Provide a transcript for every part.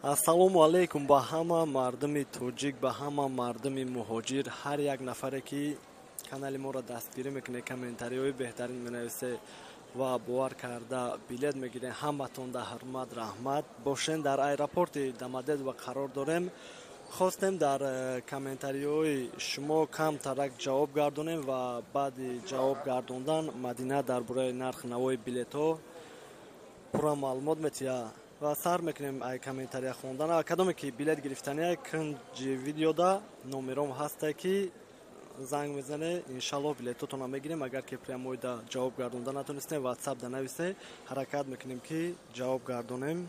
Ассалому алайкум ба ҳама мардуми тоҷик, ба ҳама мардуми муҳоҷир, ҳар як нафаре ки канали моро дастгирӣ мекунед, комментариҳои беҳтарин менависед ва бовар карда билет мегиред, ҳаматон дар ҳурмат раҳмат бошен. Дар аэропорти Домодедово қарор дорем. Хостем дар комментариҳои шумо камтарак ҷавоб гардонем ва баъди ҷавоб гардондан Мадина дар бораи нархи навои билетҳо пурра маълумот метиҳад ва сар мекунем ай комментария хондан. Кадоме ки билет гирифтания, кунҷи видеода номером ҳасте ки занг мезане, иншаллоҳ билетотонро мегирем. Агар ки прямойда ҷавоб гардонда натонистем, ватсапда нависе, ҳаракат мекунем ки ҷавоб гардонем.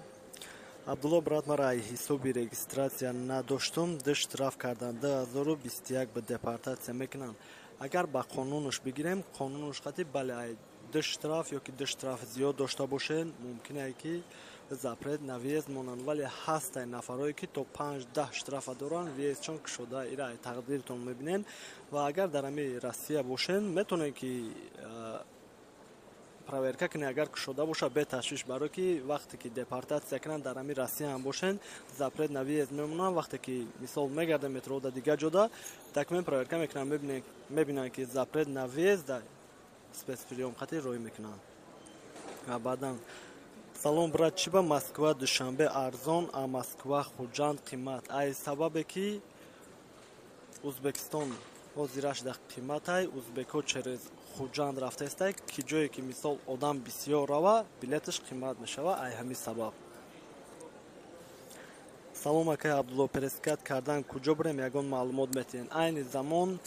Абдулло брат, мара ай ҳисоби регистратсия надоштум, ду штраф кардан, 2021 ба депортатсия мекунанд. Агар ба қонунаш бигирем, қонунаш қати бале, ай ду штраф ё ки ду штраф зиёд дошта бошед, мумкин ае ки запрет на въезд монанд, вале ҳастай нафарое ки то 5-10 штрафа доранд, въездшон кушода, ира ай тақдиртон мебинен. Ва агар дар ҳами Россия бошен, метавонед ки проверка кунед, агар кушода бошад, беташвиш, барое ки вақте ки депортатсия кунанд, дар ҳами Россия ҳам бошен, запрет на въезд мемонанд. Вақте ки мисол мегардем метро да дигар ҷода, документ проверка мекунанд, мебинанд ки запрет на въезд, спецприём қати роҳӣ мекунанд. Ва баъдан: салом брат, чӣ ба Москва Душанбе арзон, а Москва Хуҷанд қимат? Ай сабабе ки Узбекистон ҳозираш да қиматай, узбекҳо через Хуҷанд рафтаистай, ки ҷое ки мисол одам бисёр рава, билеташ қимат мешава, ай ҳамин сабаб. Салом акай Абдулло, перескат кардан куҷо бирем, ягон маълумот метиҳен? Айни замон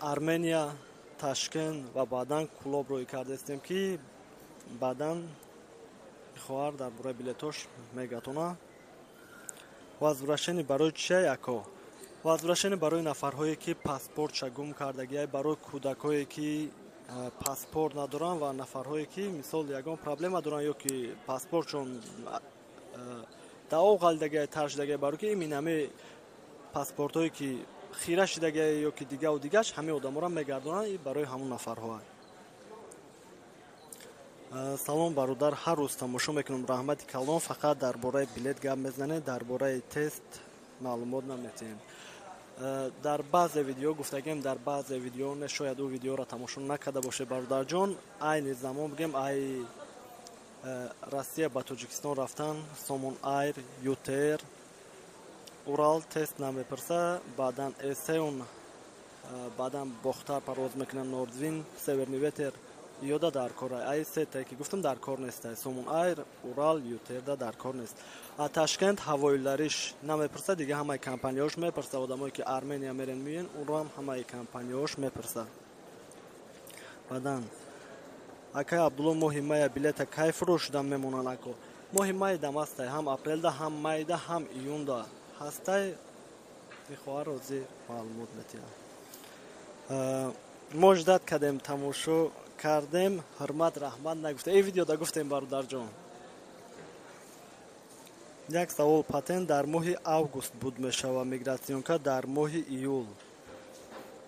Армения, Ташкент ва баъдан Кулоб рӯй кардаистем, ки баъдан хоҳар дар бораи билетош мегатона. Возвращение барои чия, яко? Возвращение барои нафарҳое ки паспортша гум кардагиай, барои кӯдакҳое ки паспорт надоранд ва нафарҳое ки мисол ягон проблема доранд ё ки паспортшон дао ғалидагиай, тар шудагиай, барои ки имин ҳаме паспортҳое ки хира шудагиай ё ки дигаву дигаш, ҳамаи одаморо мегардонанд, и барои ҳамон нафарҳоа. Салом бародар, ҳар рӯз тамошо мекунам, раҳмати калон, фақат дар бораи билет гап мезанед, дар бораи тест маълумот наметиҳем. Дар баъзе видео гуфтагем, дар баъзе видео не, шояд ӯ видеоро тамошо накарда бошед, бародарҷон. Айни замон бигем, ай Россия ба Тоҷикистон рафтан Сомон Айр, ЮТР, Урал тест намепурса, баъдан Эсеон, баъдан Бохтар парвоз мекунанд, Нордвин, Северный ветер ёда дар кор. Ай сетае ки гуфтам дар кор нестай: Сомон Айр, Урал, ЮТРда дар кор нест. А Ташкент ҳавоилариш намепурса, дига ҳамаи компанияҳош мепурса. Одамое ки Армения мерен миёен, онро ҳам ҳамаи компанияҳош мепурса. Баъдан: акай Абдулло, моҳи мая билета кай фурӯш шуда мемонанд, ако? Моҳи май дам ҳастай, ҳам апрелда, ҳам майда, ҳам июнда ҳастай. Мехоҳар розӣ маълумот метиҳам. Мо ждать кардем, тамошо кардем, ҳурмат раҳмат нагуфта. Ин видеода гуфтем, бародарҷон. Як савол: патент дар моҳи август буд мешава, миграционка дар моҳи июл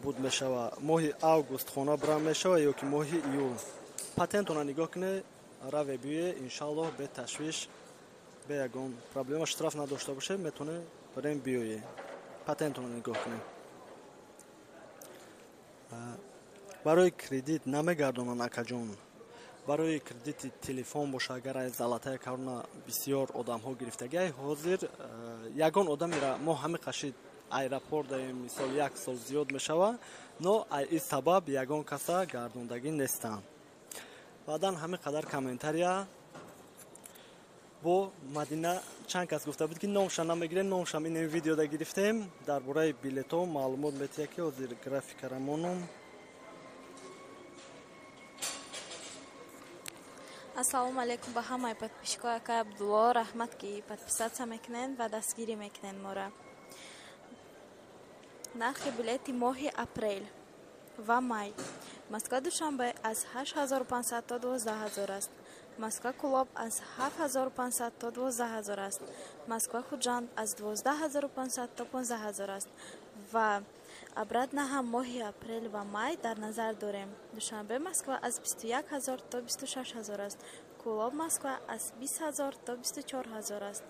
буд мешава. Моҳи август хона бирам мешава ё ки моҳи июл? Патентона нигоҳ куне, раве биёе, иншаллоҳ, беташвиш, бе ягон проблема, штраф надошта боше, метавоне бирем биёе. Патентона нигоҳ кунем. Барои кредит намегардонанд, акаҷон. Барои кредити телефон боша, агар ай золотая корона бисёр одамҳо гирифтагиай, ҳозир ягон одамера мо ҳами қашид аэропорт даем, мисол як сол зиёд мешава, но ай ин сабаб ягон каса гардондагӣ нестанд. Баъдан ҳамин қадар комментария бо Мадина чанд кас гуфта буд ки номша намегирем, номшам ин видеода гирифтем. Дар бораи билетҳо маълумот метиҳад, ки ҳозир графикара монум. Ассалому алайкум ба ҳамаи подписчикои акай Абдулло, раҳмат ки подписаться мекунед ва дастгирӣ мекунед мора. Нархи билети моҳи апрел ва май: Москва Душанбе аз 8500 то 12 000 аст, Москва Кулоб аз 7500 то 12 000 аст, Москва Хуҷанд аз 12 500 то 15 000 аст ва обратно ҳам моҳи апрел ва май дар назар дорем. Душанбе Москва аз 21 000 то 26 000 аст. Кӯлоб Москва аз 20 ҳазор то 24 ҳазор аст.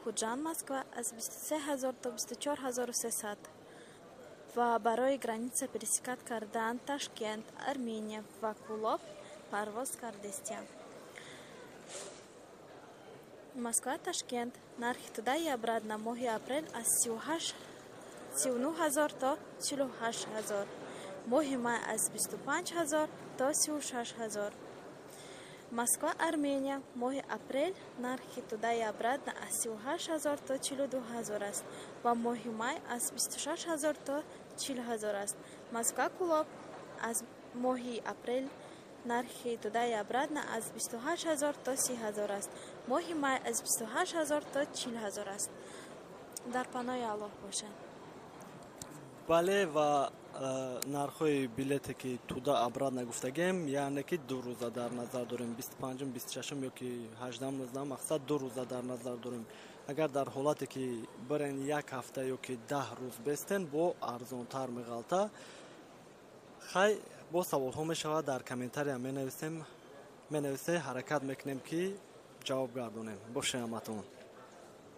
Хуҷанд Москва аз 23 ҳазор то 24 ҳазору 300. Ва барои граница пересекать кардан Ташкент, Армения ва Кӯлоб парвоз кардестиям. Москва Ташкент нархи туда и обратно моҳи апрел аз 39 ҳазор то 48 ҳазор, моҳи май аз 25 ҳазор то 36 ҳазор. Москва Армения моҳи апрел нархи туда и обратно аз 38 ҳазор то 42 ҳазор аст ва моҳи май аз 26 ҳазор то 40 ҳазор аст. Москва Кӯлоб аз моҳи апрел нархи туда и обратно аз 28 ҳазор то 30 ҳазор аст, моҳи май аз 28 ҳазор то 40 ҳазор аст. Дар паноҳи Аллоҳ бошед. Бале, ва нархҳои билете, ки туда обратно гуфтагем, яъне ки 2 рӯза дар назар дорем, 25-ум, 26-ум ё ки 18-ум, 19-ум, мақсад 2 рӯза дар назар дорем. Агар дар ҳолате ки бирен як ҳафта ё ки 10 рӯз бестен, бо арзонтар меғалта. Хай, бо саволҳо мешавад, дар комментария менависем, менависе, ҳаракат мекунем, ки ҷавоб гардонем. Боше ҳаматон.